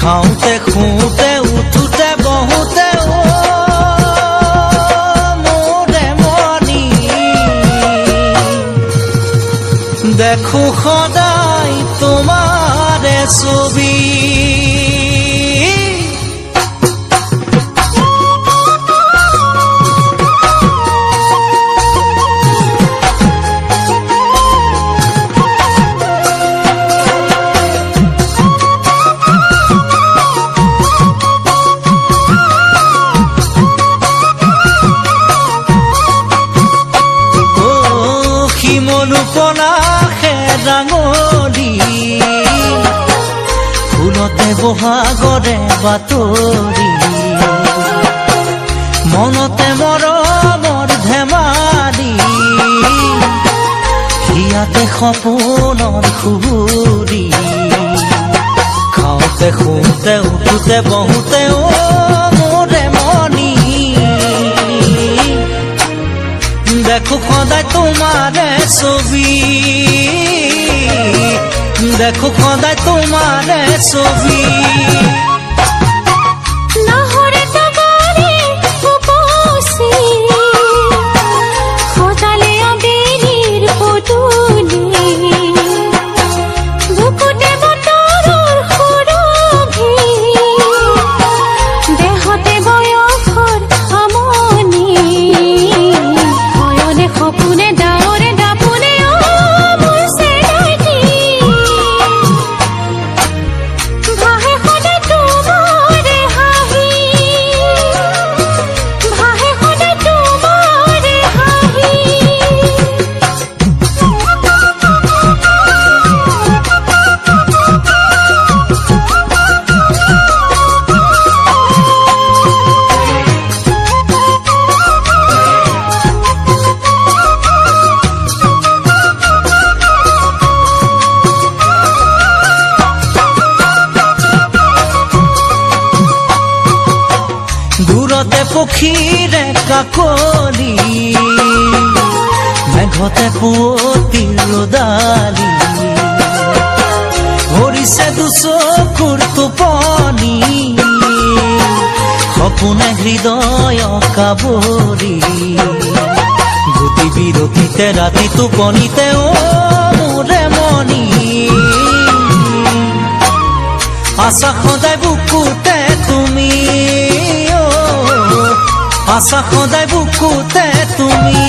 খাওঁতে শুওঁতে উঠোতে বহোতে অ মোৰে মনি, দেখো সদায় তোমাৰে ছবি। শিমলু পলাশে ৰাঙলী, ফুলতে বহাগৰে বাতৰি, মনতে মৰমৰ ধেমালি, হিয়াতে সপোনৰ সুঁৱৰি। খাওঁতে শুওঁতে উঠোতে বহোতে অ মোৰে মনি, দেখো সদায় তোমাৰে ছবি, দেখো সদায় তোমাৰে ছবি। নাহৰে টগৰে উপচি সজালে আবেলিৰ পদূলি, বুকুতে বতৰৰ সুৰভি, দেহতে বয়সৰ আমনি, শয়নে সপোনে ডাৱৰে দাপোনে অ মোৰ চেনাকি, ভাহে সদায় তোমাৰে হাঁহি, ভাহে সদায় তোমাৰে হাঁহি। দূৰতে পক্ষীৰে কাকলি, মেঘতে পুৱতি ৰ'দালি, ভৰিছে দুচকুৰ টোপনি, সপোনে হৃদয় কাবৰি। গতি বিৰতিতে ৰাতি টোপনিতে অ মোৰে মনি, আশা সদায় বুকুতে তুমি, অ আশা সদায় বুকুতে তুমি।